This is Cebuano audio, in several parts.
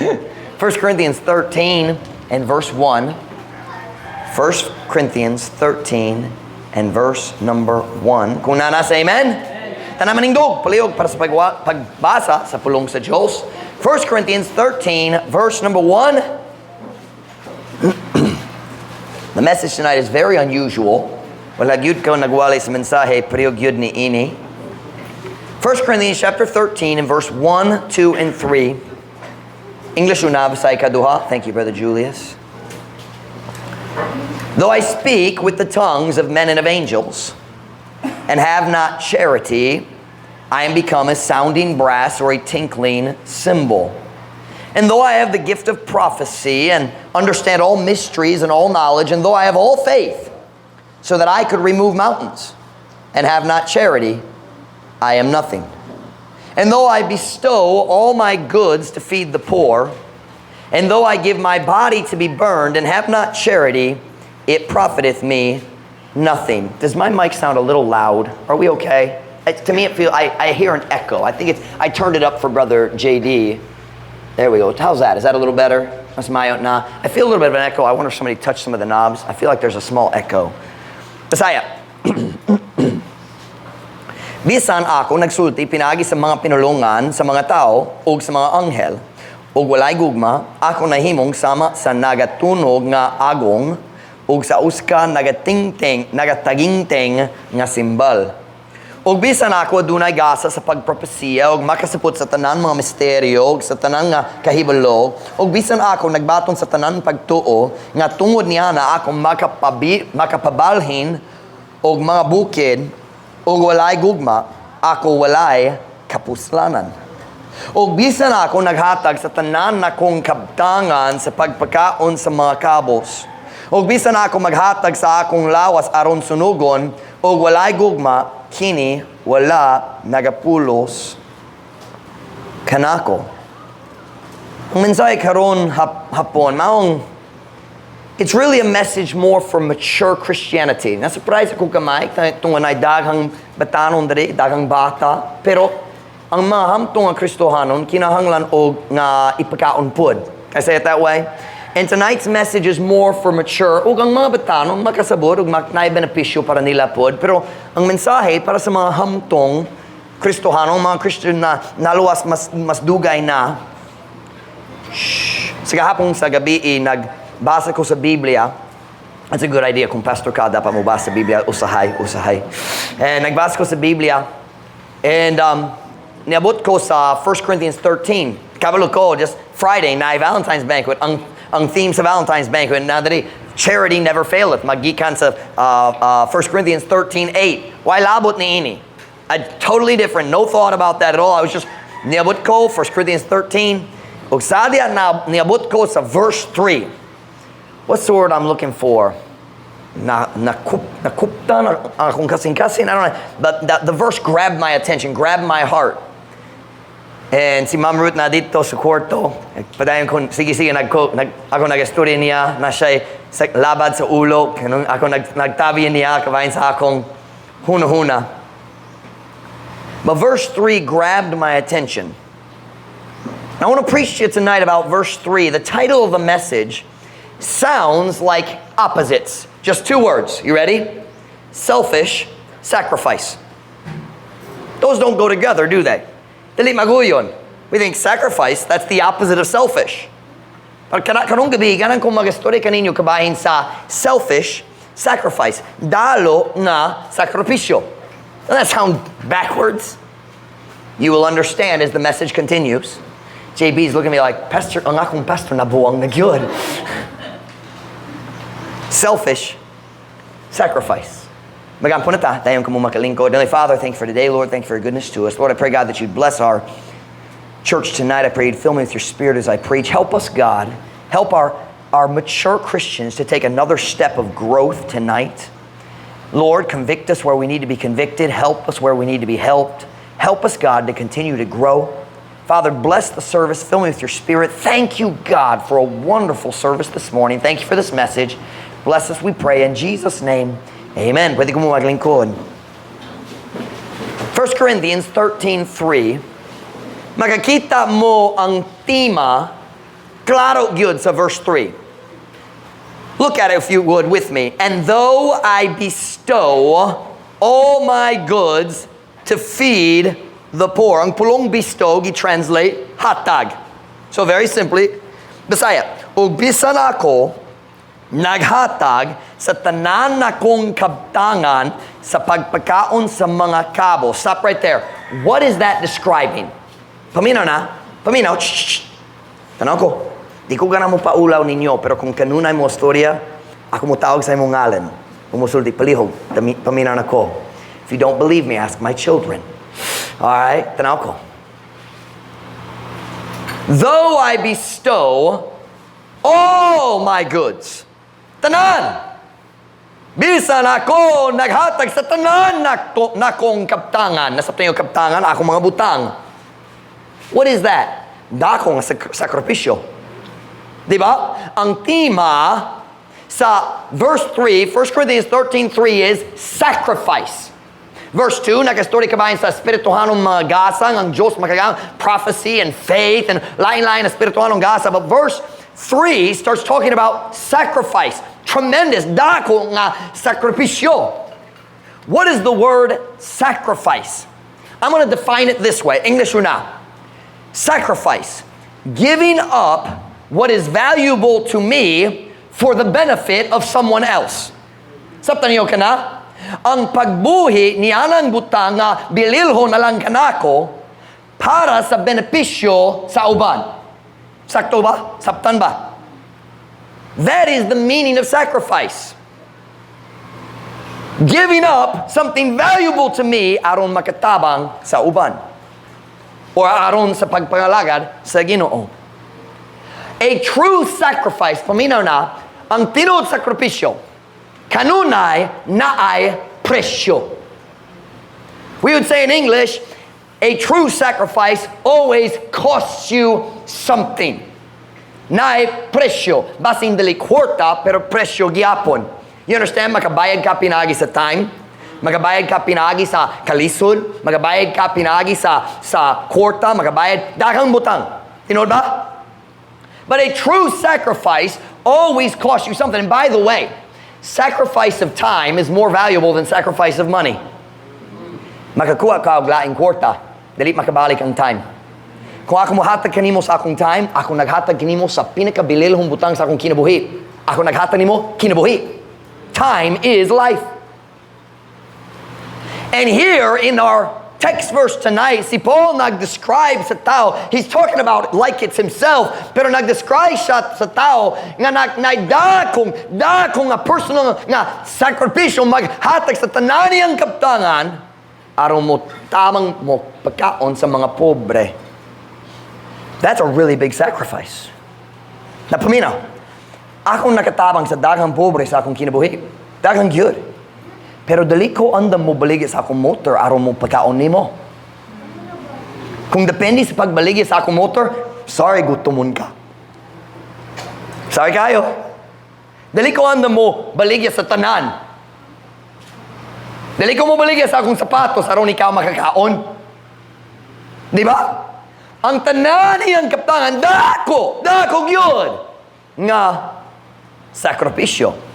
1 Corinthians 13 and verse 1. 1 Corinthians 13 and verse number 1. Kung naa na, say amen. Tanan manindog, palihog para sa pagbasa sa pulong sa Diyos. 1 Corinthians 13, verse number 1. The message tonight is very unusual. Wala gyud ko nagwali sa mensahe, pero gyud ni ini. 1 Corinthians chapter 13 and verse 1, 2, and 3. English una, Bisaya kaduha. Thank you, Brother Julius. "Though I speak with the tongues of men and of angels, and have not charity, I am become a sounding brass or a tinkling cymbal. And though I have the gift of prophecy and understand all mysteries and all knowledge, and though I have all faith, so that I could remove mountains, and have not charity, I am nothing. And though I bestow all my goods to feed the poor, and though I give my body to be burned and have not charity, it profiteth me nothing." Does my mic sound a little loud? Are we okay? To me, it feel I hear an echo. I think it's I turned it up for Brother JD. There we go. How's that? Is that a little better? That's my nah. I feel a little bit of an echo. I wonder if somebody touched some of the knobs. I feel like there's a small echo. Bisaya. "Bisan ako nagsulti pinaagi sa mga pinulungan sa mga tao ug sa mga anghel ug walay gugma, ako nahimong sama sa nagatunog nga agong ug sa usa ka nagatingting nagatagingting nga simbal. Ug bisan ako adunay gasa sa pagpropesiya ug makasapot sa tanan mga misteryo ug sa tanan nga kahibalo, ug bisan ako nagbaton sa tanan pagtuo nga tungod niya na ako makapabalhin og mga bukid, ug walay gugma, ako walay kapuslanan. Ug bisan ako naghatag sa tanan nakong kabtangan sa pagpakaon sa mga kabos, ug bisan ako maghatag sa akong lawas aron sunugon, ug walay gugma, kini wala nagapulos kanako." Ang mensahe karon hapon, maong it's really a message more for mature Christianity. Na-surprise ako kamay, tungod na daghang batanon diri, daghang bata, pero ang mga hamtong nga Kristohanon kinahanglan og nga ipakaon pud. Can I say it that way? And tonight's message is more for mature ug ang mga batanon makasabot ug naay benepisyo para nila pod, pero ang mensahe para sa mga hamtong Kristohanon, mga Christian na naluwas mas dugay na. Shh. Sa gahapon sa gabi, eh, nagbasa ko sa Biblia. That's a good idea. Kung pastor ka, dapat mo basa sa Biblia. Usahay, usahay. And nagbasa ko sa Biblia. And niabot ko sa 1 Corinthians 13. Kabalo ko, just Friday, na Valentine's banquet. Ang theme sa Valentine's banquet, na diri, "Charity never faileth." Magikan sa 1 Corinthians 13:8. Way labot ni ini? I, totally different. No thought about that at all. I was just, niabot ko, 1 Corinthians 13. Ug sa diya na niabot ko sa verse 3. What's the word I'm looking for? Na nakuptan akong kasing-kasing. I don't know. But the verse grabbed my attention, grabbed my heart. And si Ma'am Ruth na didto sa kwarto. Padayon ko, sige, sige, ako nag-istorya niya, na siya sa, labad sa ulo. Kanang ako nagtabi niya, kabahin sa akong huna-huna. But verse 3 grabbed my attention. I want to preach to you tonight about verse 3. The title of the message sounds like opposites. Just two words. You ready? Selfish sacrifice. Those don't go together, do they? Dili maguyon. We think sacrifice, that's the opposite of selfish. But karong gabi, ganahan ko mag-istorya kaninyo kabahin sa selfish sacrifice. Dalo nga sakripisyo. Doesn't that sound backwards? You will understand as the message continues. JB's looking at me like, "Pastor, ang akong pastor nabuang na gyud." Selfish sacrifice. Magampo na ta, dayon kamo makalingkod. Heavenly Father, thank you for today, Lord. Thank you for your goodness to us. Lord, I pray, God, that you'd bless our church tonight. I pray you'd fill me with your Spirit as I preach. Help us, God. Help our mature Christians to take another step of growth tonight. Lord, convict us where we need to be convicted. Help us where we need to be helped. Help us, God, to continue to grow. Father, bless the service. Fill me with your Spirit. Thank you, God, for a wonderful service this morning. Thank you for this message. Bless us, we pray. In Jesus' name, amen. Pwede ko mo maglingkod. 1 Corinthians 13:3. Makakita mo ang tema Klaro gyud sa verse 3. Look at it, if you would, with me. "And though I bestow all my goods to feed the poor." Ang pulong "bestow" gi-translate "hatag." So very simply, Bisaya, "Ug bisan ako naghatag sa tanan nakong kabtangan sa pagpakaon sa mga kabo." Stop right there. What is that describing? Paminaw na. Paminaw. Shh, shh, shh. Tanaw ko. Di ko gana mo paulaw ninyo, pero kung kanunay mo istorya, ako mo tawag sa imong ngalan. Umusulti, palihog, paminaw na ko. If you don't believe me, ask my children. Alright, tanaw ko. "Though I bestow all my goods." Tanan! Bisan ako naghatag sa tanan nakong kaptangan. Nasa yung kaptangan, akong mga butang. What is that? Dako nga sakripisyo. Di ba? Ang tema sa verse 3, 1 Corinthians 13:3, is sacrifice. Verse 2, nakastory kabahin sa espirituhanong mga gasa, ang Diyos makagamit, prophecy and faith, and lain-lain na espirituhanong gasa. But verse 3 starts talking about sacrifice. Tremendous, dako nga sakripisyo. What is the word "sacrifice"? I'm going to define it this way. English una. Sacrifice: giving up what is valuable to me for the benefit of someone else. Sabtan niyo kana? Ang pagbuhi ni anang butang nga bililho na lang kanako para sa benepisyo sa uban. Sakto ba? Sabtan ba? That is the meaning of sacrifice. Giving up something valuable to me aron makatabang sa uban. Or aron sa pagpangalagad sa Ginoo. A true sacrifice, paminaw na, ang tinuod sakripisyo, kanunay naay presyo. We would say in English, a true sacrifice always costs you something. Naay presyo. Basin dili kwarta, pero presyo gyapon. You understand? Makabayad ka pinagi sa time. Magabayad ka pinagi sa kalisod. Magabayad ka pinagi sa kwarta. Magabayad. Daghang butang. Tinuod ba? But a true sacrifice always costs you something. And by the way, sacrifice of time is more valuable than sacrifice of money. Makakuha ka og laing kwarta, dili makabalik ang time. Kung ako mohatag kanimo sa akong time, ako naghatag kanimo sa pinakabililhong butang sa akong kinabuhi. Ako naghatag nimo kinabuhi. Time is life. And here in our text verse tonight, si Paul nag-describe sa tao. He's talking about like it's himself, pero nag-describe siya sa tao nga nagdakong, dakong nga personal nga sakripisyo, maghatag sa tanan niyang kaptangan aron mo tamang mo pagkaon sa mga pobre. That's a really big sacrifice. Napaminaw, akong nakatabang sa daghang pobre sa akong kinabuhi. Daghang gyud. Pero dili ko andam mo baligya sa akong motor aron mo pagkaon nimo. Kung depende sa pagbaligya sa akong motor, sorry, gutomon ka. Sorry kayo. Dili ko andam mo baligya sa tanan. Dili ko mo baligya sa akong sapatos aron ikaw makakaon. Di ba? Ang tanan niyang kaptangan, dako, dako gyud nga sakripisyo.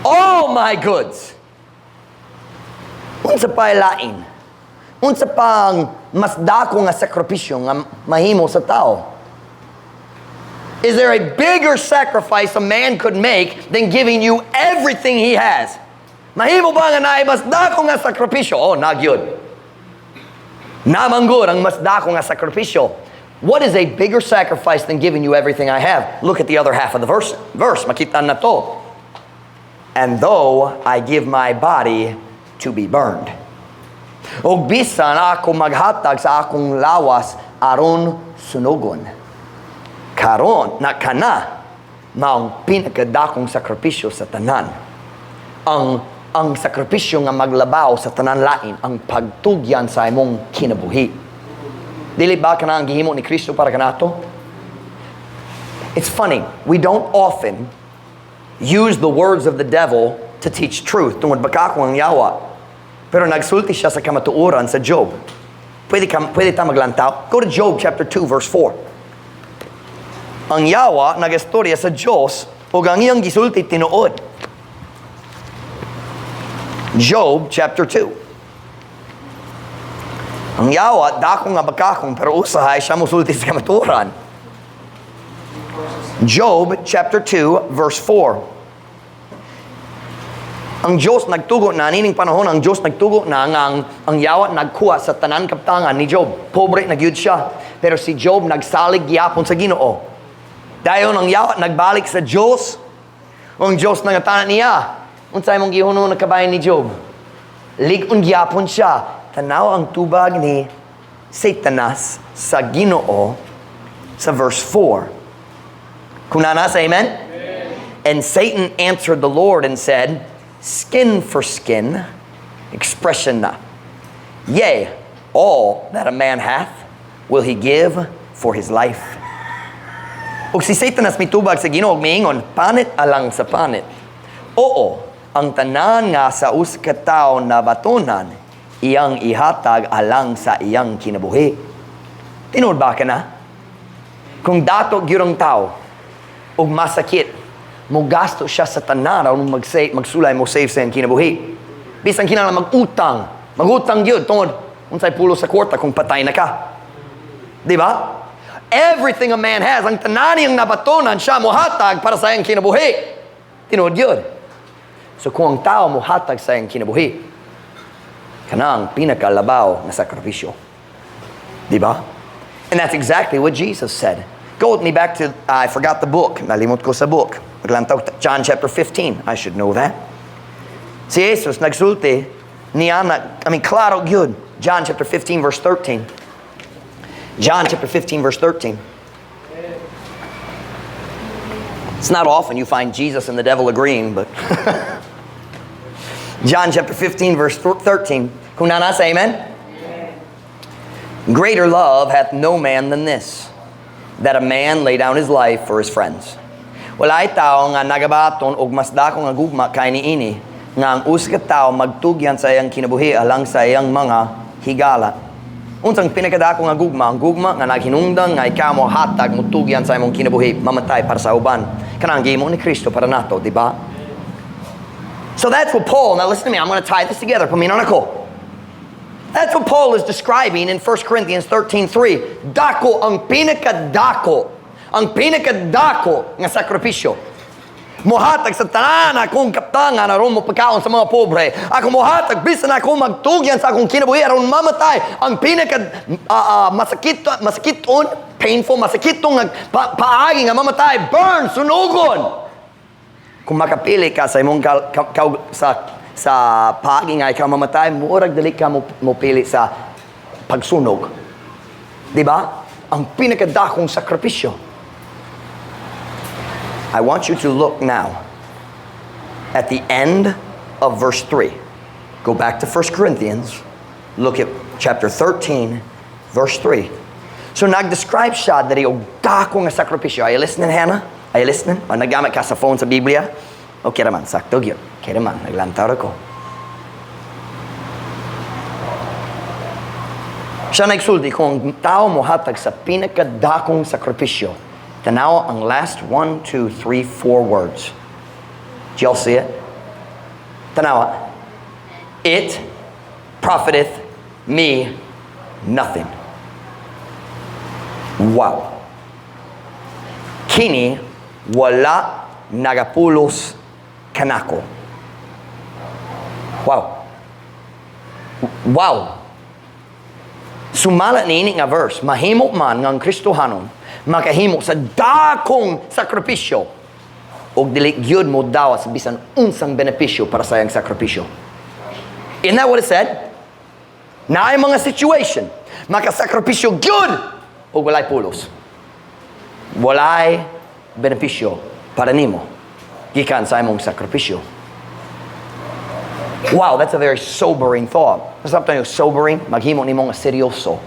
All my goods. Unsa pa lain? Unsa pang mas dako nga sakripisyo nga mahimo sa tao? Is there a bigger sacrifice a man could make than giving you everything he has? Mahimo ba nga naay mas dako nga sakripisyo? Oh, naa gyud. Naa man gud ang mas dako nga sakripisyo. What is a bigger sacrifice than giving you everything I have? Look at the other half of the verse. Verse, makita nato. "And though I give my body to be burned." Og bisan ako maghatag sa akong lawas aron sunugon. Karon na kana maong pinakadakong sakripisyo sa tanan. Ang sakripisyo nga maglabaw sa tanan lain, ang pagtugyan sa imong kinabuhi. Dili ba kana ang gihimo ni Kristo para kanato? It's funny, we don't often use the words of the devil to teach truth tungod bakako ang yawa. Pero nagsulti siya sa kamatuoran sa Job. Pwede, ka, pwede ta maglantaw? Go to Job chapter 2 verse 4. Ang yawa nagastorya sa Diyos ug ang iyang gisulti tinuod. Job chapter 2. Ang yawa, dako nga bakakong, pero usahay siya musulti sa kamaturan. Job chapter 2 verse 4. Ang Diyos nagtugo na, nining panahon, ang Diyos nagtugo na nga ang yawa nagkuha sa tanan kaptangan ni Job. Pobre na gyud siya. Pero si Job nagsalig gyapon sa Ginoo. Dayon ang yawa nagbalik sa Diyos. Ang Diyos nangatana niya. Unsay mong gihuno na kabahin ni Job? Lig-on gyapon siya. Tanaw ang tubag ni Satanas sa Ginoo sa verse 4. Kung nasa, amen? And Satan answered the Lord and said, "Skin for skin," expression na. "Yea, all that a man hath will he give for his life." Ug si Satanas mitubag sa Ginoo ug miingon, "Panit alang sa panit. Oo, ang tanan nga sa usa ka tawo nabatonan, iyang ihatag alang sa iyang kinabuhi." Tinuod ba kana? Kung dato gyud ang tao ug masakit, mo gasto siya sa tanan aron mag magsulay mo save sa iyang kinabuhi. Bisan kinahanglan mag-utang, mag-utang gyud tungod unsay pulos sa kwarta kung patay na ka. Di ba? Everything a man has, ang tanan niyang nabatonan, siya mohatag para sa iyang kinabuhi. Tinuod yun. So kung ang tao mohatag sa iyang kinabuhi, kanang pinakalabaw na sakripisyo. Di ba? And that's exactly what Jesus said. Go with me back to, I forgot the book. Nalimot ko sa book. Maglantaw, John chapter 15. I should know that. Si Jesus nagsulti niya na, I mean, klaro gyud. John chapter 15 verse 13. John chapter 15 verse 13. It's not often you find Jesus and the devil agreeing, but John chapter 15 verse 13. Kung naa na, say amen? "Greater love hath no man than this, that a man lay down his life for his friends." Walay tao nga nagabaton og mas dako nga gugma kay niini nga ang usa ka tawo magtugyan sa iyang kinabuhi alang sa iyang mga higala. Unsang pinakadako nga gugma? Ang gugma nga naghinungdan nga ikaw mo hatag, mo tugyan sa imong kinabuhi, mamatay para sa uban. Kanang gihimo ni Kristo para nato, di ba? So that's what Paul, now listen to me, I'm going to tie this together. Paminaw nako. That's what Paul is describing in 1 Corinthians 13:3. Dako ang pinakadako, ang pinakadako nga sakripisyo. Mohatag sa tanan akong kaptangan aron mo pagkaon sa mga pobre. Ako mohatag bisan ako magtugyan sa akong kinabuhi aron mamatay. Ang pinaka masakit masakiton, painful, masakiton nga paagi nga mamatay, burn, sunugon. Kung makapili ka sa imong sa paagi nga ikaw mamatay, murag dili ka mo pili sa pagsunog. Di ba? Ang pinakadakong sakripisyo. I want you to look now at the end of verse 3. Go back to 1 Corinthians. Look at chapter 13, verse 3. So nag-describe siya diri og dako nga sakripisyo. Are you listening, Hannah? Are you listening? O naggamit ka sa phone sa Biblia? Okay raman, sakto gyud. Okay raman, naglantaw ko. Siya nagsulti kung ang tao mo hatag sa pinakadakong sakripisyo. Tanaw ang last one, two, three, four words. Do y'all see it? Tanawa. "It profiteth me nothing." Wow. Kini wala nagapulos kanako. Wow. Wow. Sumala niini nga verse, mahimo man nga ang Kristohanon makahimo sa dakong sakripisyo og dili gyud mo dawat sa bisan unsang benepisyo para sa iyang sakripisyo. Isn't that what it said? Naay mga situation, makasakripisyo gyud og walay pulos. Walay benepisyo para nimo gikan sa imong sakripisyo. Wow, that's a very sobering thought. Something sobering, maghimo nimo nga seryoso.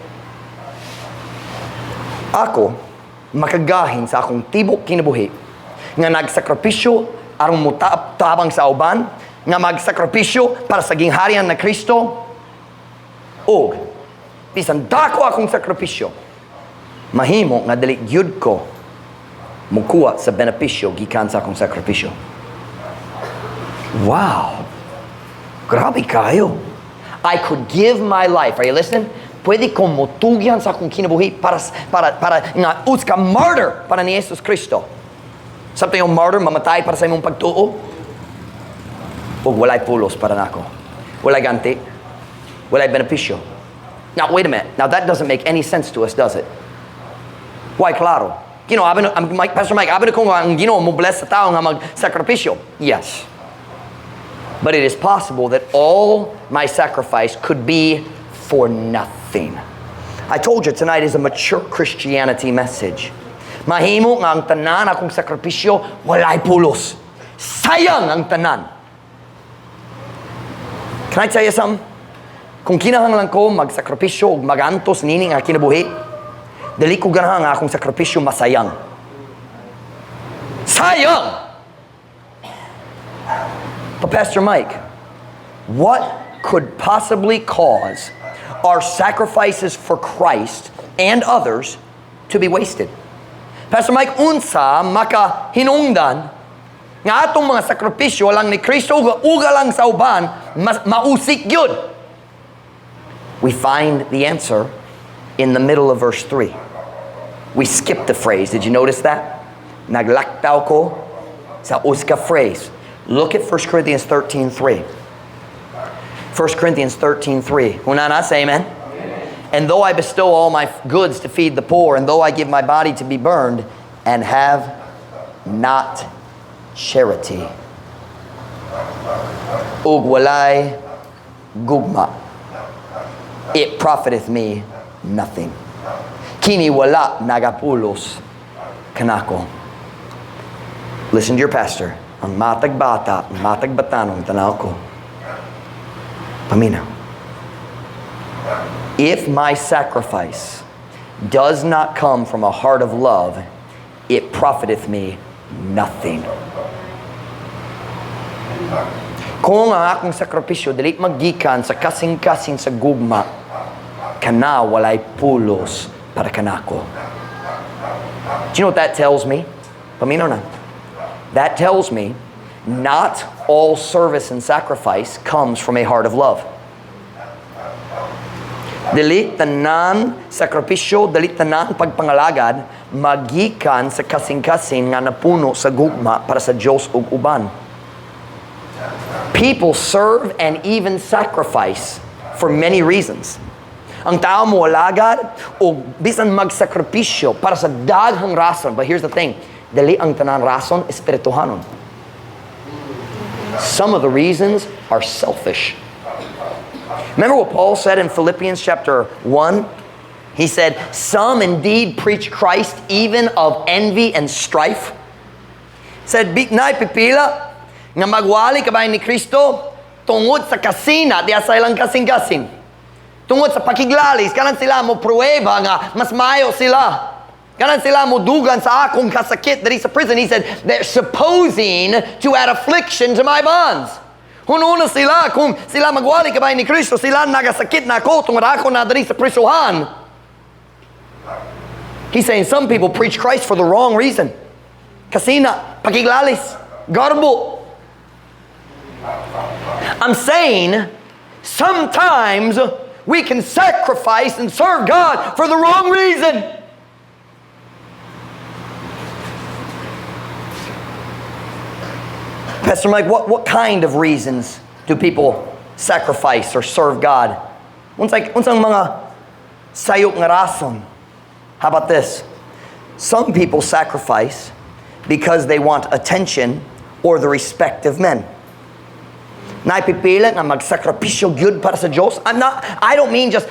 Ako, makagahin sa akong tibok kinabuhi nga nagsakripisyo aron mo tabang sa uban, nga magsakripisyo para sa gingharian na Kristo, og bisan dako akong sakripisyo, mahimo nga dili gyud ko Mukuha sa benepisyo gikan sa akong sakripisyo. Wow! Grabe kaayo. I could give my life. Are you listening? Pwede ko motugyan sa akong kinabuhi para nga usa ka martyr para ni Jesus Kristo. Sabta yung martyr, mamatay para sa imong pagtuo. Ug walay pulos para nako. Walay ganti. Walay benepisyo. Now, wait a minute. Now, that doesn't make any sense to us, does it? Why, klaro. Ginoo, abi no, Mike, Pastor Mike, abi ko nga ang Ginoo mo bless sa tao nga magsakripisyo. Yes. But it is possible that all my sacrifice could be for nothing. I told you tonight is a mature Christianity message. Mahimo nga ang tanan akong sakripisyo walay pulos. Sayang ang tanan. Can I tell you something? Kung kinahanglan ko magsakripisyo ug magantos nini nga kinabuhi, dili ko ganahan nga akong sakripisyo masayang. Sayang! But Pastor Mike, what could possibly cause our sacrifices for Christ and others to be wasted? Pastor Mike, unsa makahinungdan nga atong mga sakripisyo alang ni Kristo ug alang sa uban mas mausik gyud? We find the answer in the middle of verse 3. We skipped the phrase. Did you notice that? Naglaktaw ko sa usa ka phrase. Look at 1 Corinthians 13:3. 1 Corinthians 13:3. Hunana, say amen. "And though I bestow all my goods to feed the poor, and though I give my body to be burned, and have not charity." Ug walay gugma. "It profiteth me nothing." Kini wala nagapulos kanako. Listen to your pastor. Ang matag bata, ang matag batanong, tanaw ko. Paminaw. If my sacrifice does not come from a heart of love, it profiteth me nothing. Kung ang akong sakripisyo dili magikan sa kasing-kasing sa gugma, kana walay pulos para kanako. Do you know what that tells me? Paminaw na. That tells me not all service and sacrifice comes from a heart of love. Dili tanan sakripisyo, dili tanan pagpangalagad magikan sa kasing-kasing nga napuno sa gugma para sa Dios ug uban. People serve and even sacrifice for many reasons. Ang tao mo alagad o bisan magsakripisyo para sa daghang rason. But here's the thing, dili ang tanan rason espirituhanon. Some of the reasons are selfish. Remember what Paul said in Philippians chapter 1? He said, "Some indeed preach Christ even of envy and strife." Said, "Naay pipila nga magwali kabahin ni Kristo tungod sa kasina diya sa ilang kasing-kasing. Tungod sa pakiglalis, kanan sila mo pruweba nga mas maayo sila. Kanan sila mo dugan sa akong kasakit diri sa prison." He said, "They're supposing to add affliction to my bonds." Hununa sila, kung sila magwali kabahin ni Kristo, sila nagasakit na ako tungod ako na diri sa prisuhan. He's saying some people preach Christ for the wrong reason. Kasina, pakiglalis, garbo. I'm saying sometimes we can sacrifice and serve God for the wrong reason. Pastor Mike, what kind of reasons do people sacrifice or serve God? Unsang mga sayop nga rason? How about this? Some people sacrifice because they want attention or the respect of men. Naay pipila nga magsakripisyo gyud para sa Dios. I don't mean just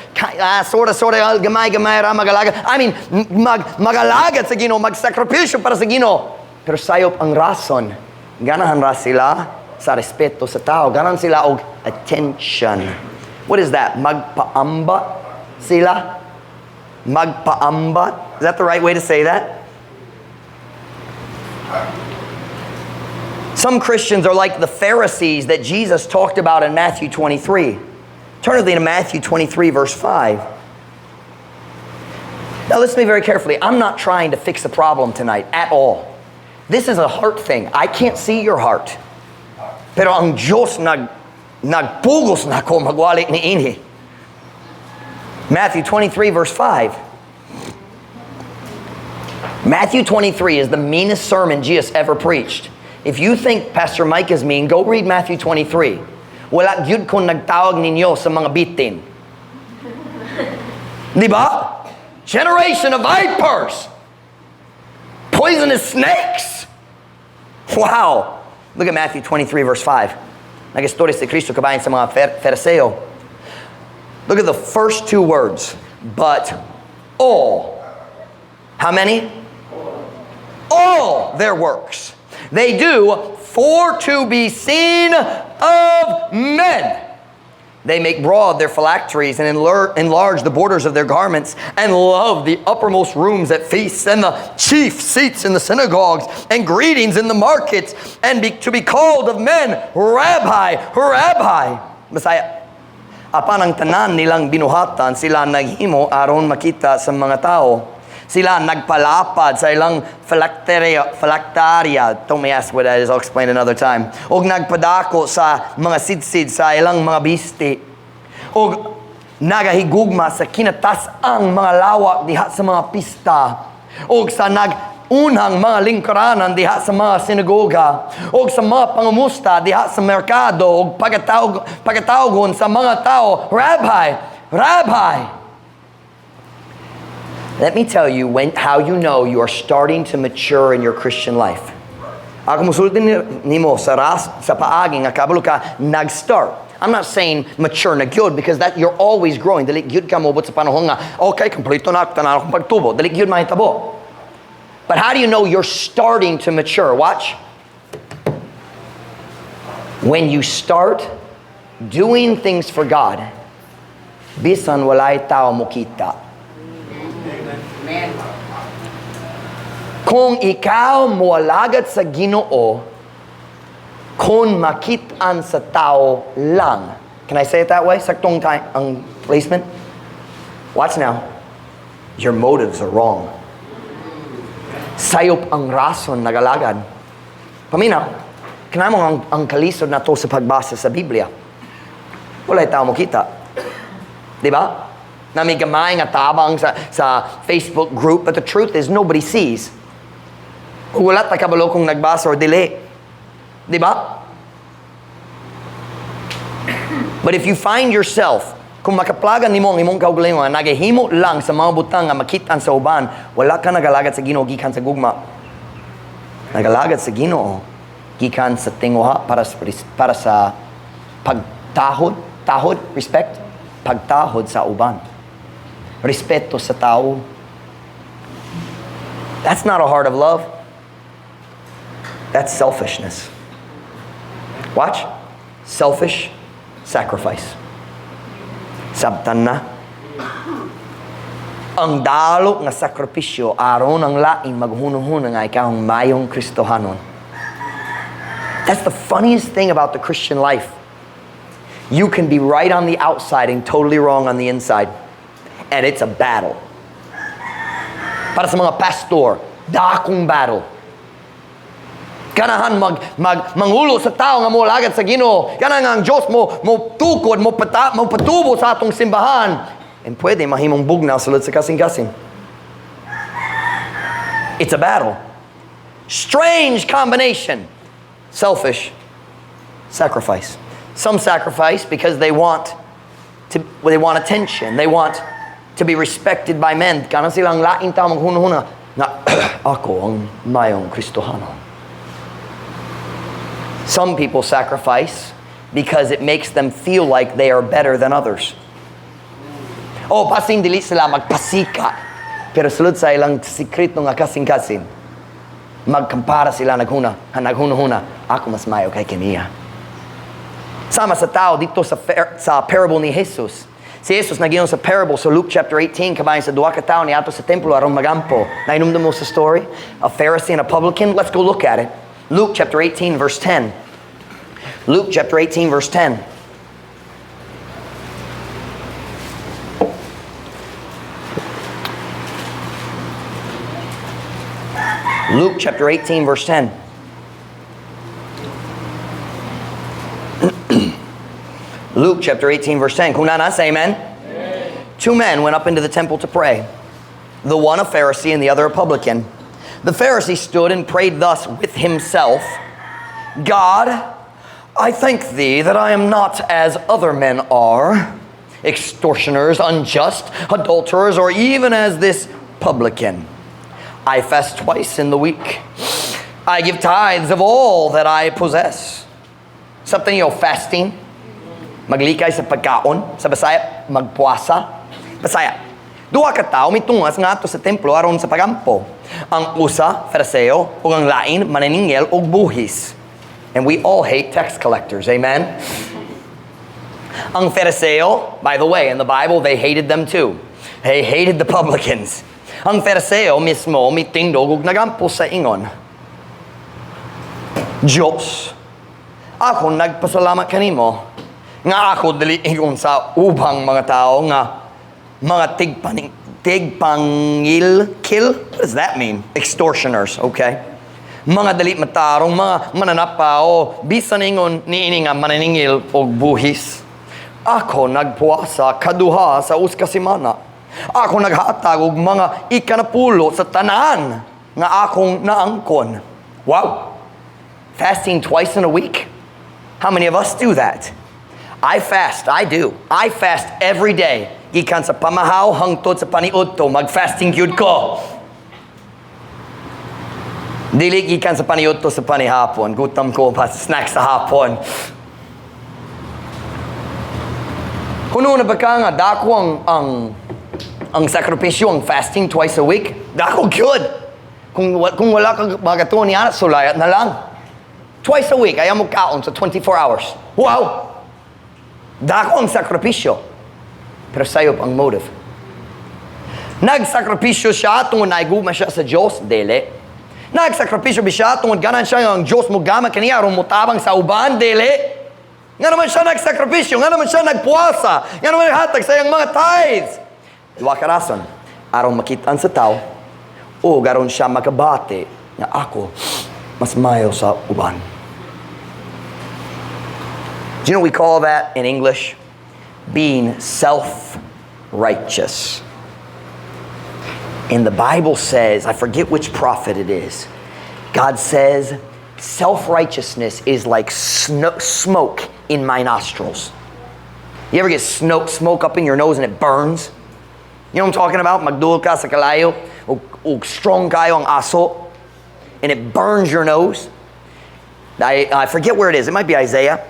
sorta, gamay gamay ra magalagad. I mean magalagad sa Ginoo, magsakripisyo para sa Ginoo. Pero sayop ang rason. Ganahan ra sila sa respeto sa tao. Ganahan sila og attention. What is that? Magpaambat sila? Magpaambat? Is that the right way to say that? Some Christians are like the Pharisees that Jesus talked about in Matthew 23. Turn with me to Matthew 23, verse 5. Now listen to me very carefully. I'm not trying to fix a problem tonight at all. This is a heart thing. I can't see your heart. Pero ang Diyos nagpugos nako magwali niini. Matthew 23 verse 5. Matthew 23 is the meanest sermon Jesus ever preached. If you think Pastor Mike is mean, go read Matthew 23. Wala gyud ko nagtawag ninyo sa mga bitin. Di ba? Generation of vipers. Poisonous snakes. Wow. Look at Matthew 23 verse 5. Nag-istorya si Kristo kabahin sa mga Fariseo. Look at the first two words. "But all." How many? All their works they do for to be seen of men. They make broad their phylacteries and enlarge the borders of their garments and love the uppermost rooms at feasts and the chief seats in the synagogues and greetings in the markets and to be called of men, 'Rabbi, Rabbi.'" Bisaya. Apan ang tanan nilang binuhatan sila naghimo aron makita sa mga tao. Sila nagpalapad sa ilang phylacteria, phylacteria. Don't me ask what that is, I'll explain another time. Og nagpadako sa mga sidsid sa ilang mga bisti. Og nagahigugma sa kinatas-ang mga lawak diha sa mga pista. Og sa nag-unang mga lingkuranan diha sa mga sinagoga. Og sa mga pangumusta diha sa merkado. Og pagkatawgon sa mga tao, "Rabbi, Rabbi." Let me tell you how you know you are starting to mature in your Christian life. Ako musulti nimo sa paagi nga kabalo ka nag-start. I'm not saying mature na gyud because that you're always growing. Dili gyud ka moabot sa panahon nga okay, kompleto na ako, tanan akong pagtubo. Dili gyud mahitabo. But how do you know you're starting to mature? Watch. When you start doing things for God, bisan walay tao mokita. Amen. Kung ikaw moalagad sa Ginoo, kung makitaan sa tao lang. Can I say it that way? Saktong time, ang placement? Watch now. Your motives are wrong. Sayop ang rason nagalagad. Paminaw, kanamo ang kalisod nato sa pagbasa sa Biblia. Walay tao mokita. Di ba? Na may gamay nga tabang sa Facebook group, but the truth is nobody sees. Wala ta kabalo kung nagbasa or dili. Di ba? But if you find yourself, kung makaplagan nimo ang imong kaugalingon, nagahimo lang sa mga butang nga makitaan sa uban, wala ka nagalagad sa Ginoo gikan sa gugma. Nagalagad sa Ginoo gikan sa tinguha para sa pagtahod, tahod, respect, pagtahod sa uban. Respeto sa tao. That's not a heart of love. That's selfishness. Watch. Selfish sacrifice. Sabtan na. Ang dalo nga sakripisyo aron ang lain maghunahuna nga ikaw ang mayong Kristohanon. That's the funniest thing about the Christian life. You can be right on the outside and totally wrong on the inside. And it's a battle. Para sa mga pastor, dakong battle. Ganahan mag, mag mangulo sa tao nga moalagad sa Ginoo. Ganahan nga ang Diyos mo tukod, mo patubo sa atong simbahan. And pwede mahimong bugnaw sulod sa kasing-kasing. It's a battle. Strange combination. Selfish sacrifice. Some sacrifice because they want attention. They want to be respected by men. Ganahan silang laing tao maghuna-huna na ako ang mayong Kristohano. Some people sacrifice because it makes them feel like they are better than others. Oh, basin dili sila magpasika. Pero sulod sa ilang sikreto nga kasing-kasing, magkampara sila naghuna-huna, ako mas mayo kay kaniya. Sama sa tao dito sa parable ni Jesus. Si Jesus nag sa parable sa Luke chapter 18 kabahin sa duha ka tawo niadto sa templo aron magampo. Nahinumdum mo sa story? A Pharisee and a publican? Let's go look at it. Luke chapter 18 verse 10. Luke chapter 18 verse 10. Luke chapter 18 verse 10. Luke chapter 18 verse 10. Kung naa na, say amen. Amen. Two men went up into the temple to pray, the one a Pharisee and the other a publican. The Pharisee stood and prayed thus with himself, "God, I thank thee that I am not as other men are, extortioners, unjust, adulterers, or even as this publican. I fast twice in the week. I give tithes of all that I possess." Something fasting. Maglikay sa pagkaon. Sa Bisaya, magpuasa. Bisaya. Duha ka tawo mitungas ngadto sa templo aron sa pagampo. Ang usa, Fariseo, ug ang lain, maniningil og buhis. And we all hate tax collectors, amen? Ang Fariseo, by the way, in the Bible, they hated them too. They hated the publicans. Ang Fariseo mismo mitindog ug nagampo sa ingon, "Diyos, ako nagpasalamat kanimo nga ako dili ingon sa ubang mga tao nga mga tigpaning tigpangilkil." What does that mean? Extortioners, okay? Mga dili matarong, mga mananapa o bisan ingon niini nga maniningil og buhis. "Ako nagpuasa kaduha sa usa ka semana. Ako naghatag og mga ikanapulo sa tanan nga akong naangkon." Wow. Fasting twice in a week? How many of us do that? I fast, I do. I fast every day. Gikan sa pamahaw hangtod sa paniudto, mag-fasting gyud ko. Dili gikan sa paniudto sa panihapon, gutom ko pa snack sa hapon. Kuno na ba ka nga dako ang sakripisyo, ang fasting twice a week? Dako gyud. Kung wala kang magatuon niya, sulayat na lang. Twice a week, ayaw mo kaon sa 24 hours. Wow! Dako ang sakripisyo. Pero sayop ang motive. Nagsakripisyo siya tungod naigugma siya sa Diyos? Dili. Nagsakripisyo ba siya tungod ganan siya ang Diyos mo gamit kaniya aron motabang sa uban? Dili. Nga naman siya nagsakripisyo, nga naman siya nagpuasa, nga naman naghatag sa iyang mga tithes. Duha ka rason. Aron makitaan sa tao, o aron siya makabati nga ako mas mayo sa uban. Do you know what we call that in English? Being self-righteous. And the Bible says, I forget which prophet it is, God says, "Self-righteousness is like smoke in my nostrils." You ever get smoke up in your nose and it burns? You know what I'm talking about? Magduol ka sa kalayo, o strong kayo ang aso, and it burns your nose. I forget where it is. It might be Isaiah.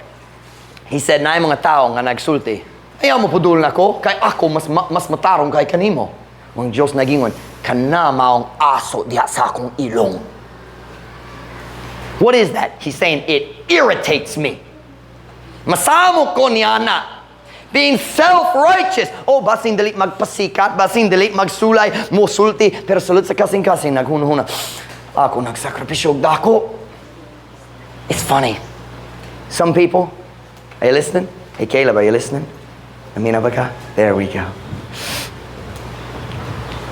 He said, "Naay mga tao nga nagsulti, 'Ayaw mo pudul nako, kay ako mas matarong kay kanimo.' Ang Diyos nagingon, 'Kana maong aso diha sa akong ilong.'" What is that? He's saying, "It irritates me. Masamok ko niya na." Being self-righteous. Oh, basin dili magpasikat, basin dili magsulay, musulti, pero sulod sa kasing-kasing, naghunahuna, "Ako nagsakripisyo og dako." It's funny. Some people, are you listening? Hey Caleb, are you listening? Amina ba ka? There we go.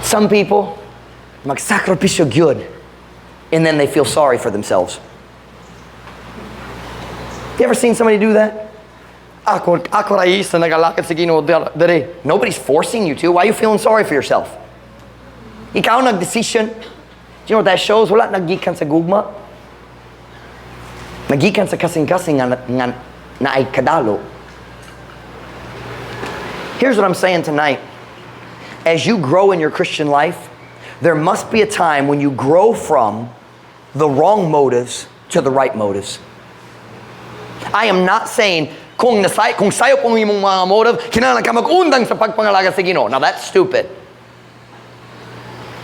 Some people, magsakripisyo gyud, and then they feel sorry for themselves. You ever seen somebody do that? "Ako ra isa nagalakad sa Ginoo dere." Nobody's forcing you to. Why are you feeling sorry for yourself? Ikaw nag-decision. Do you know what that shows? Wala nagikan sa gugma. Nagikan sa kasing-kasing nga naay kadalo. Here's what I'm saying tonight. As you grow in your Christian life, there must be a time when you grow from the wrong motives to the right motives. I am not saying kung sayop ang imong mga motive, kinahanglan ka mag-undang sa pagpangalaga sa Ginoo. Now that's stupid.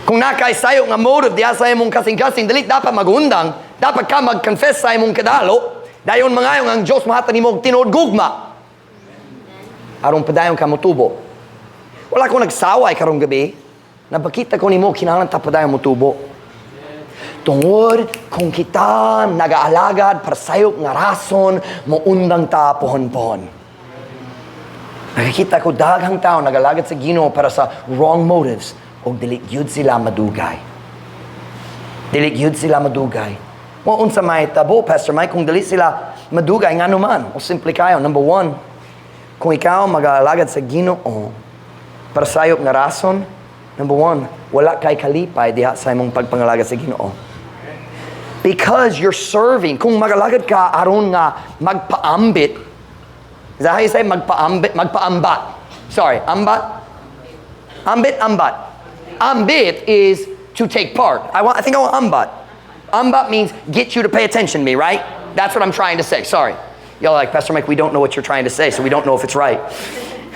Kung nakay sayop nga motive diha sa imong kasing-kasing, dili dapat mag-undang, dapat ka mag-confess sa imong kadalo, dayon mangayo ang Diyos mahatag nimo og tinuod gugma. Aron padayon ka motubo. Wala ko nagsaway karong gabi, napakita ko nimo kinahanglan ta padayon motubo. Tungod kung kita nagaalagad para sayop nga rason, moundang ta pohon-pohon. Nakakita ko daghang tao nagalagad sa Ginoo para sa wrong motives ug dili gyud sila madugay. Dili gyud sila madugay. Wa unsa may tabo, Pastor Mike, kung dili sila madugay, ngano man? O simple kayo. Number one, kung ikaw mag-alagad sa Ginoo para sayop nga rason, number one, wala kay kalipay diha sa imong pagpangalagad sa Ginoo. Because you're serving. Kung magalagad ka aron nga magpaambit, is that how you say magpaambit? Magpaambat. Sorry, ambat? Ambit, ambat. Ambit is to take part. I think I want ambat. Ambat means get you to pay attention to me, right? That's what I'm trying to say. Sorry. Y'all like, "Pastor Mike, we don't know what you're trying to say, so we don't know if it's right."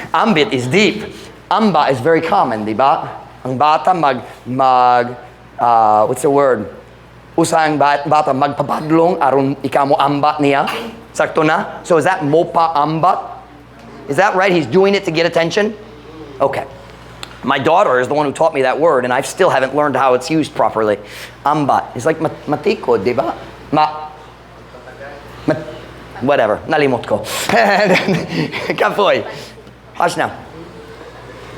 Ambit is deep. Amba is very common, di ba? Ang bata mag, what's the word? Usa ang bata magpabadlong aron ikaw mo ambat niya. Sakto na? So is that mopa ambat? Is that right? He's doing it to get attention? Okay. My daughter is the one who taught me that word, and I still haven't learned how it's used properly. Ambat. It's like matikod, di ba? Whatever. Nalimot ko. Kapoy. Watch now.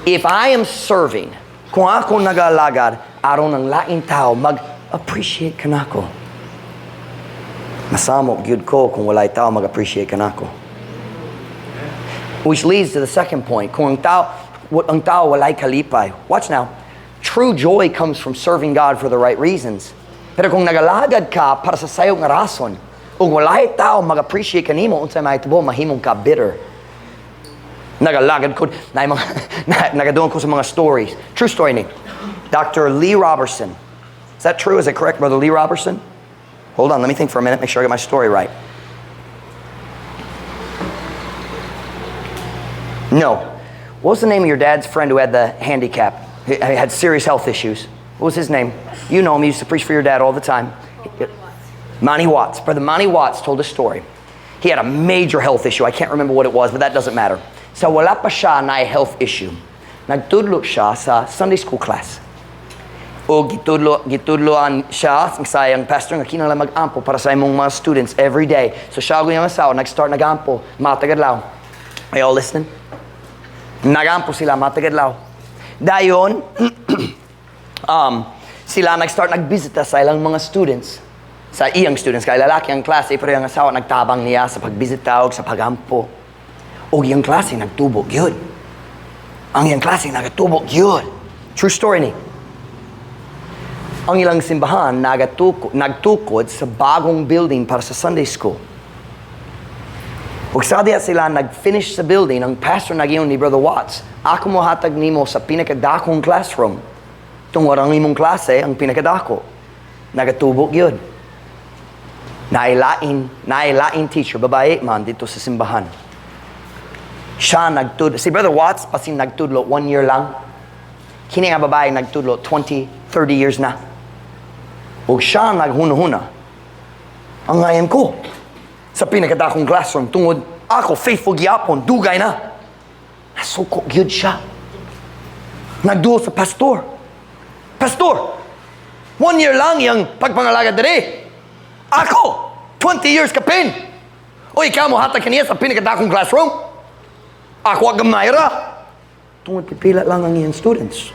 If I am serving, kung ako nagalagad, aron ang laing tao, mag-appreciate kanako. Masamok gyud ko kung walay tao mag-appreciate kanako. Which leads to the second point. Kung ang tao walay kalipay. Watch now. True joy comes from serving God for the right reasons. Pero kung nagalagad ka para sa sayop nga rason, ug walay tao mag-appreciate kanimo, unsay mahitabo, mahimong ka bitter. Nagalagad ko, na, mga, na, nagadungog ko sa mga stories. True story ni Dr. Lee Roberson. Is that true? Is it correct, Brother Lee Roberson? Hold on, let me think for a minute, make sure I get my story right. No. What was the name of your dad's friend who had the handicap? He had serious health issues. What was his name? You know him. He used to preach for your dad all the time. Monty Watts. Brother Monty Watts told a story. He had a major health issue. I can't remember what it was, but that doesn't matter. So wala pa siya na health issue. Nagtudlo siya sa Sunday school class. O gitudloan siya sa iyang pastor nga kinahanglan mag-ampo para sa imong mga students every day. So siya ug iyang asawa nag-start nagampo matag adlaw. Are you all listening? Nagampo sila matag adlaw. Dayon sila nag-start nagbisita sa ilang mga students. Sa iyang students, kay lalaki ang klase, pero iyang asawa nagtabang niya sa pagbisita og sa pagampo. Og iyang klase nagtubo gyud. Ang iyang klase nagatubo gyud. True story ni. Ang ilang simbahan nagtukod sa bagong building para sa Sunday school. Ug sa diha sila nag-finish sa building, ang pastor nag-ingon ni Brother Watts, "Ako mo hatag nimo sa pinakadakong classroom. Tungod ang imong klase ang pinakadako." Nagatubo gyud. Nailain teacher, babae man dito sa simbahan. Siya nagtudlo. Si Brother Watts, pasin nagtudlo one year lang. Kini nga babae nagtudlo 20, 30 years na. Ug siya naghuna-huna. Ang ngayon ko sa pinakadakong classroom tungod ako faithful gyapon, dugay na. Nasuko gyud siya. Nagduol sa pastor. "Pastor, one year lang yung pagpangalagad diri. Ako, 20 years kapin. O ikaw mo hatag kaniya sa pinakadakong classroom. Ako ang gamay ra." Tungod pipila lang ang iyang students.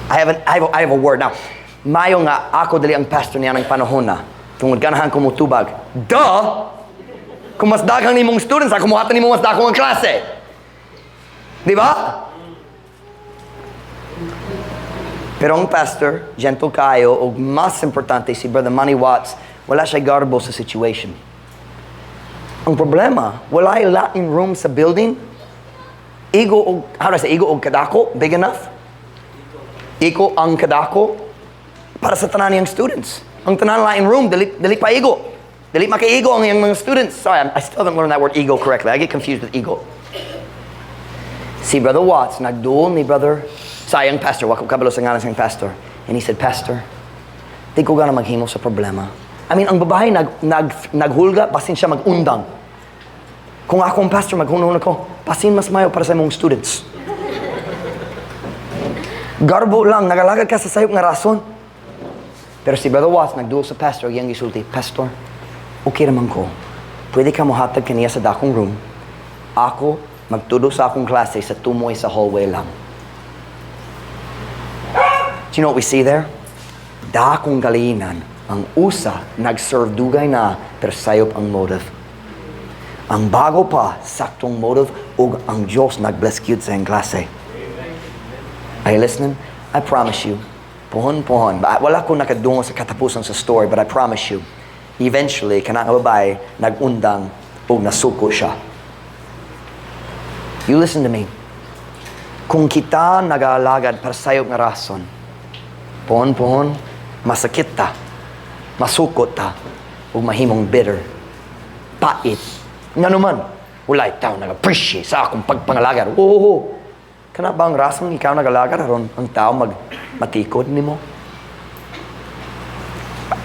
I have a word now. Mayo nga ako dili ang pastor niya ng panahon na. Tungod ganahan ko mutubag. Duh! Kung mas daghang nimong students, ako muhatag nimo mas dako ang klase. Di ba? Pero ang pastor, gentle kayo, ug mas importante si Brother Manny Watts, wala siya garbo sa situation. Ang problema, wala lain room sa building. Igo og, how do I say, igo og kadako, big enough? Igo ang kadako para sa tanan niyang students. Ang tanan lain room, dili, dili pa igo. Dili makaigo ang iyang mga students. Sorry, I still haven't learned that word "ego" correctly. I get confused with "ego." Si Brother Watts, nagduol ni Brother, sa iyang pastor, wa ko kabalo sa ngalan sa iyang pastor. And he said, "Pastor, di ko gana maghimo sa problema." I mean, ang babae naghulga, basin siya mag-undang. Kung ako ang pastor, maghunahon ako, basin mas mayo para sa imong students. Garbo lang, nagalagad ka sa sayop nga rason. Pero si Brother Watts, nagduol sa pastor, iyang gisulti, "Pastor, okay naman ko. Pwede ka mohatag kaniya sa dakong room. Ako, magtudlo sa akong klase sa tumoy sa hallway lang." Do you know what we see there? Dakong kalihinan, ang usa nag-serve dugay na pero sayop ang motive. Ang bago pa, saktong motive ug ang Diyos nag-bless gyud sa iyang klase. Are you listening? I promise you, pohon pohon. Wala ko nakadungo sa katapusan sa story, but I promise you, eventually, kana nga babae, nag-undang ug nasuko siya. You listen to me. Kung kita nag-alagad para sayop nga rason, pohon pohon, masakit ta, masukot ta, ug mahimong bitter, pait. Nga naman, walay tao nag-appreciate sa akong pagpangalagad. Oo. Kana ba ang rason ikaw nag-alagad aron ang tao mag matikod nimo?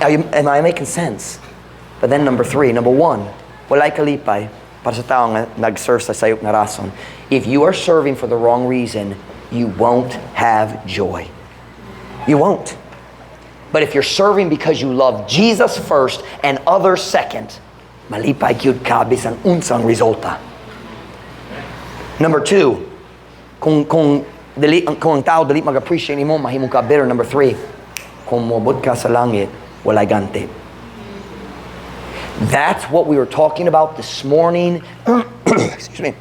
Am I making sense? But then number three, number one, walay kalipay para sa tao nga nag-serve sa sayop nga rason. If you are serving for the wrong reason, you won't have joy. You won't. But if you're serving because you love Jesus first and others second, malipay gyud ka bisan unsang resulta. Number two, kung ang tao dili mag-appreciate nimo, mahimong ka bitter. Number three, kung moabot ka sa langit, walay ganti. That's what we were talking about this morning. Excuse me.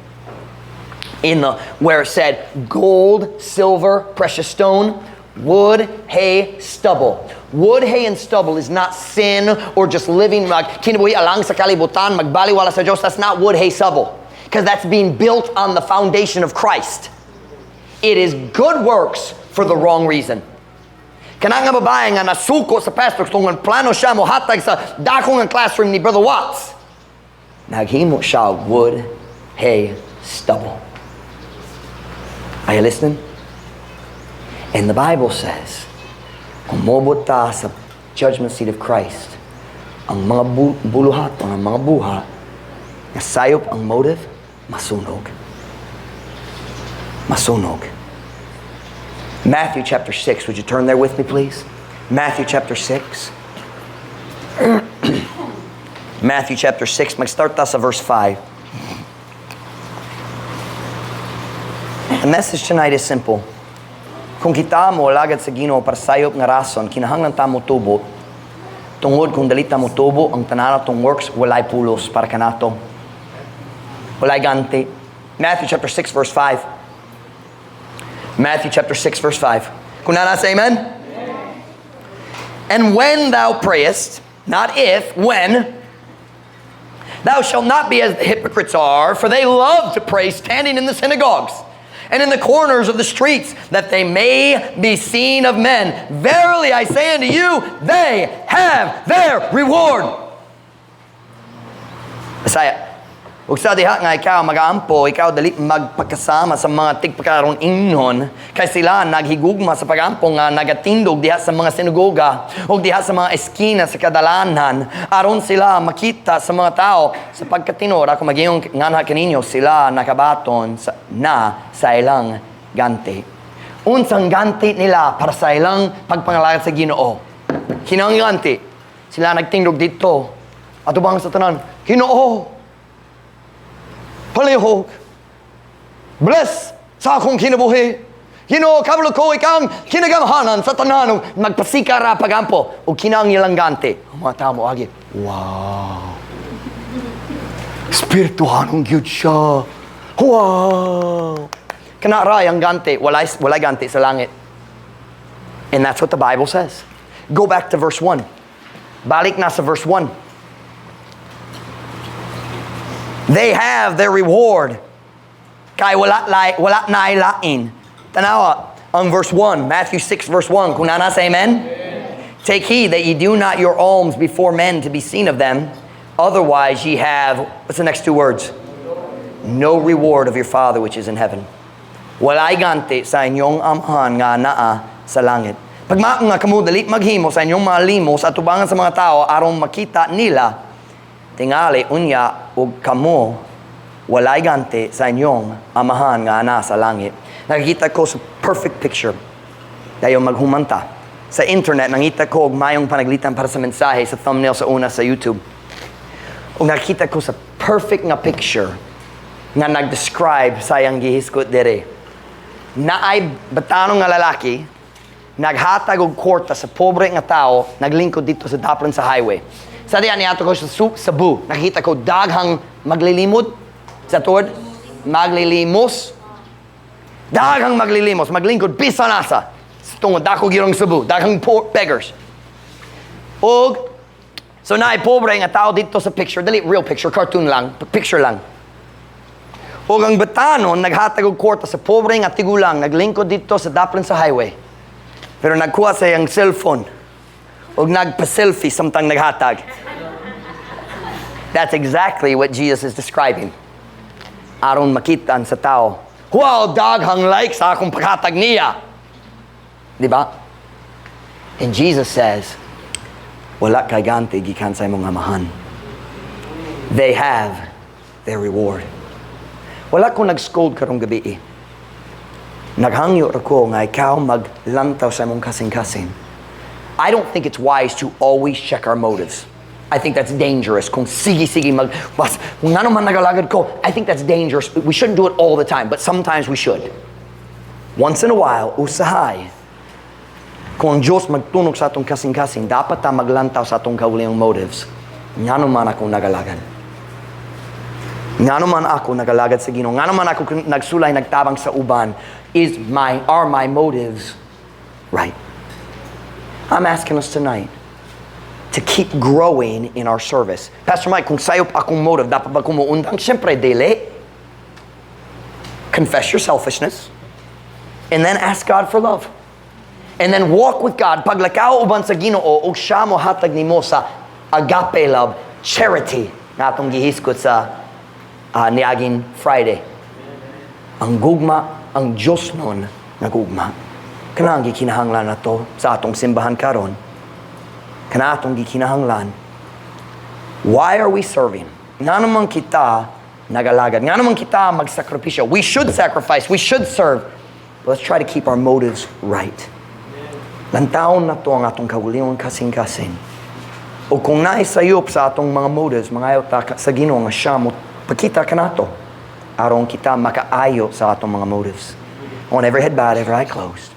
In the where it said gold, silver, precious stone, wood, hay, stubble. Wood, hay, and stubble is not sin or just living like kinabuhi alang sa kalibutan, magbaliwala sa Diyos. That's not wood, hay, stubble. Because that's being built on the foundation of Christ. It is good works for the wrong reason. Kana nga babae nga nasuko sa pastor tungod plano siya mohatag sa dako nga classroom ni Brother Watts. Naghimo siya og wood, hay, stubble. Are you listening? And the Bible says, kung moabot ta sa judgment seat of Christ, ang mga buluhaton, ang mga buhat, nga sayop ang motive, masunog. Masunog. Matthew chapter 6. Would you turn there with me, please? Matthew chapter 6. Matthew chapter 6. Mag-start ta sa verse 5. The message tonight is simple. Kung kita mo alagad sa Ginoo para sayop nga rason, kinahanglan ta mo tubo. Tungod kung dili ta mo tubo, ang tanan natong works walay pulos para kanato. Walay ganti. Matthew chapter 6 verse 5. Matthew chapter 6 verse 5. Kung naa na, say amen? And when thou prayest, not if, when, thou shalt not be as the hypocrites are, for they love to pray standing in the synagogues and in the corners of the streets, that they may be seen of men. Verily I say unto you, they have their reward. Bisaya. Ug sa diha nga ikaw magaampo, ikaw dili magpakasama sa mga tigpakaron ingnon, kay sila naghigugma sa pagampo nga nagatindog diha sa mga sinagoga ug diha sa mga eskina sa kadalanan aron sila makita sa mga tao. Sa pagkatinuod ako mag-ingon nganha kaninyo, sila nakabaton na sa ilang ganti. Unsang ganti nila para sa ilang pagpangalagad sa Ginoo? Kinang ganti. Sila nagtindog dito. Atubang sa tanan, "Ginoo, palihog. Bless sa akong kinabuhi. Ginoo, kabalo ko ikaw ang kinagamhanan sa tanan," ug magpasikara pagampo ug kinang ilang ganti. Ang mga tao moagi, "Wow. Espirituhanon gyud siya. Wow." Kana ra ang ganti, walay ganti sa langit. And that's what the Bible says. Go back to verse 1. Balik na sa verse 1. They have their reward. Kay wala na lain. Tanawa, ang verse 1, Matthew 6 verse 1. Kung naa na, say amen? Take heed that ye do not your alms before men to be seen of them. Otherwise ye have, what's the next two words? No reward of your Father which is in heaven. Walay ganti sa inyong amahan nga naa sa langit. Pag nga kamo dali maghimo sa inyong mga limos at tubangan sa mga tao aron makita nila, tingali unya og kamo walay ganti sa inyong amahan nga naa sa langit. Nakikita ko sa perfect picture. Dayon maghumanta. Sa internet, nangita ko og mayong panaglitan para sa mensahe sa thumbnail sa una sa YouTube. Ug nakita ko sa perfect nga picture nga nag-describe sa iyang gihisgot dere. Naay batanon nga lalaki, Naghatag og kwarta sa pobre nga tao naglingkod didto sa daplin sa highway. Sa diyan niadto ko sa Cebu. Nakita ko daghang maglilimod sa tuod, maglilimos. Daghang maglilimos, maglingkod bisan asa. Tungod dako gyud ang Cebu, daghang poor beggars. Og so naay pobre nga tao didto sa picture, dili real picture, cartoon lang, picture lang. Og ang batanon naghatag og kwarta sa pobre nga tigulang naglingkod didto sa daplin sa highway. Pero nagkuha sa iyang cellphone og nagpa-selfie samtang naghatag. That's exactly what Jesus is describing. Aron makitaan sa tao. "Wow, daghang likes sa akong paghatag niya." Di ba? And Jesus says, "Wala kay ganti gikan sa imong Amahan." They have their reward. Wala ko nag-scold karong gabii. Naghangyo ra ko nga ikaw maglantaw sa imong kasing-kasing. I don't think it's wise to always check our motives. I think that's dangerous. Kung sige-sige mag, bas, kung ngano man nagalagad ko, I think that's dangerous. We shouldn't do it all the time, but sometimes we should. Once in a while, usahay, kung ang Diyos magtunog sa atong kasing-kasing, dapat ta maglantaw sa atong kaugalingong motives. Ngano man ako nagalagad? Ngano man ako nagalagad sa Ginoo? Ngano man ako nagsulay, nagtabang sa uban? Are my motives right? I'm asking us tonight to keep growing in our service. "Pastor Mike, kung sayop akong motive, dapat ba ko muundang?" Siyempre, dili. Confess your selfishness and then ask God for love. And then walk with God. Paglakaw uban sa Ginoo, ug siya mo hatag nimo sa agape love, charity, nga atong gihisgot sa niaging Friday. Ang gugma, ang Diyos nun nga gugma. Kana ang gikinahanglan nato sa atong simbahan karon. Kana atong gikinahanglan. Why are we serving? Ngano man kita nagalagad? Ngano man kita magsakripisyo? We should sacrifice. We should serve. But let's try to keep our motives right. Lantawon nato ang atong kaugalingong kasing-kasing. O kung naisayop sa atong mga motives, mangayo ta sa Ginoo nga siya mo pakita kanato aron kita makaayo sa atong mga motives. On every head bowed, every eye closed.